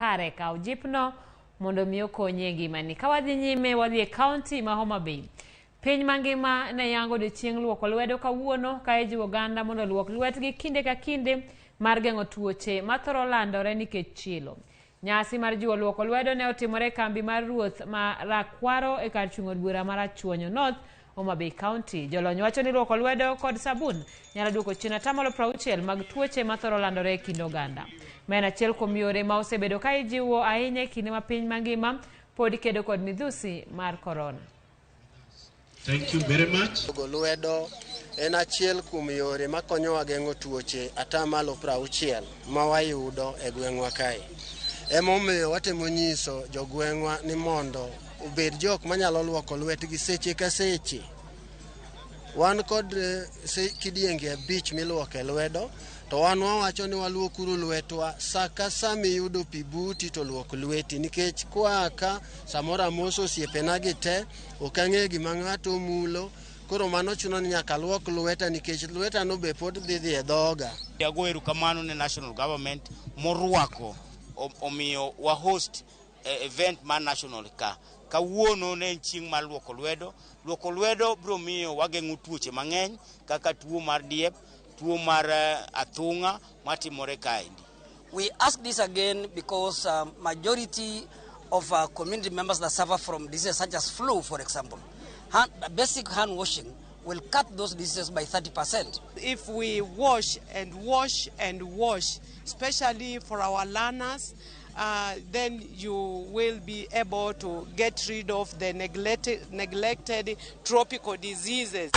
Kare kaw jipno mondo mi okonyi e ngimani. Ka wadhi nyime wadhi e kaunti ma Homa Bay. Piny mangima ne yango odiechieng' luoko lwedo kawuono ka ijiwo oganda mondo oluok lwetgi kinde ka kinde mar geng'o tuoche mathoro landore nikech chilo. Nyasi mar jiwo luoko lwedo ne otimore e kambi mar ruoth ma Rakwaro e kar chung' od bura ma Rachuonyo North, Homa Bay County. Jolony wacho ni luoko lwedo kod sabun nyalo duoko chien atamalo 60 mag tuoche mathoro landore e kind oganda. Ma en achiel kuom yore ma osebedo ka ijiwo ahinya e kinde ma piny mangima pod kedo kod midhusi mar korona. Thank you very much. Logo lwedo en achiel kuom yore makonyowa geng'o tuoche atamalo 60 ma wayudo e gweng'wa kae. Emomiyo watemo nyiso jogweng'wa ni mondo obed jok manyalo luoko lwetgi seche ka seche. Wan kod kidienge 5 miluoke lwedo, to wan wawacho ni waluokuru lwetwa sa ka sa miyudo pi buti to luok lweti, nikech kwa ka samoro amoso osiepena gi te, ok ang'eyo gima ng'ato omulo, koro mano chuno ni nyaka aluok lweta nikech lwetano be pod dhi dhi e dhoga. Ago erokamano ne national government morwako omiyo wa host event mar national ka. Kawuono ne en chieng' mar luoko lwedo. Luoko lwedo biro miyo wageng'o tuoche mang'eny kaka tuo mar diep, tuo mar athung'a matimore kaendi. We ask this again because majority of our community members that suffer from diseases such as flu, for example, basic hand washing will cut those diseases by 30%. If we wash and wash and wash, especially for our learners, then you will be able to get rid of the neglected tropical diseases.